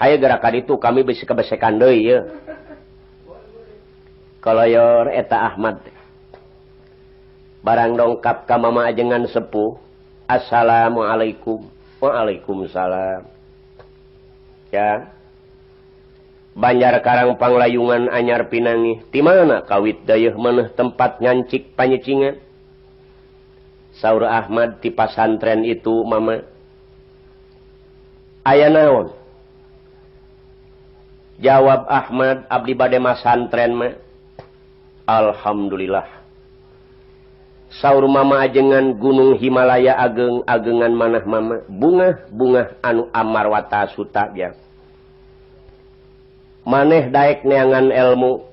Hayu geura ka ditu, kami bisi kebesekan deui ye. Kalayor eta Ahmad. Barang dongkap ka mama ajengan sepuh. Assalamualaikum. Waalaikumsalam. Ya. Banjar Karang Panglayungan anyar pinangi. Di mana kawit dayeuh maneh tempat ngancik panyecingan? Saur Ahmad, di pasantren itu, Mama. Aya naon? Jawab Ahmad, abdi bade masantren, Ma. Alhamdulillah. Saur mama ajengan, Gunung Himalaya ageng agengan manah mama, bungah bungah anu amarwata suta ya. Maneh daek neangan ilmu.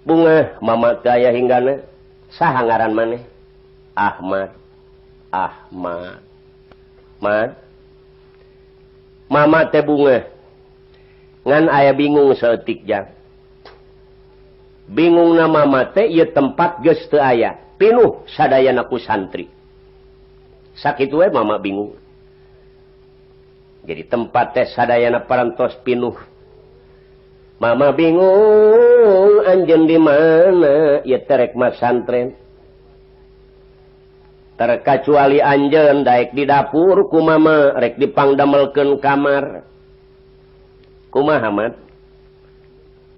Bungah mama gaya hinggana. Saha ngaran maneh? Ahmad. Ahmad. Mad. Mama teh bungah. Ngan aya bingung saeutik, jang. Bingung na mama teh ieu tempat geus teu aya. Pinuh sadayana ku santri. Sakitu we mama bingung. Jadi tempat teh sadayana parantos pinuh. Mama bingung, anjeun di mana ieu terek masantren. Terkecuali anjeun daek di dapur ku mama rek dipangdamelkeun kamar. Kumaha, Mat?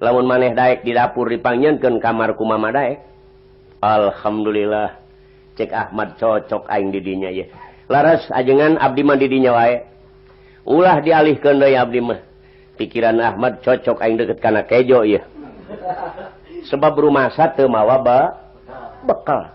Lamun maneh daek di dapur dipangnyieunkeun kamar ku mama, daek? Alhamdulillah. Cek Ahmad, cocok aing di dinya ye. Laras ajengan, abdi mah di dinya wae. Ulah dialihkeun deui abdi mah. Pikiran Ahmad, cocok aing deket kana kejo ye. Sebab rumasa teu mawa ba bekal.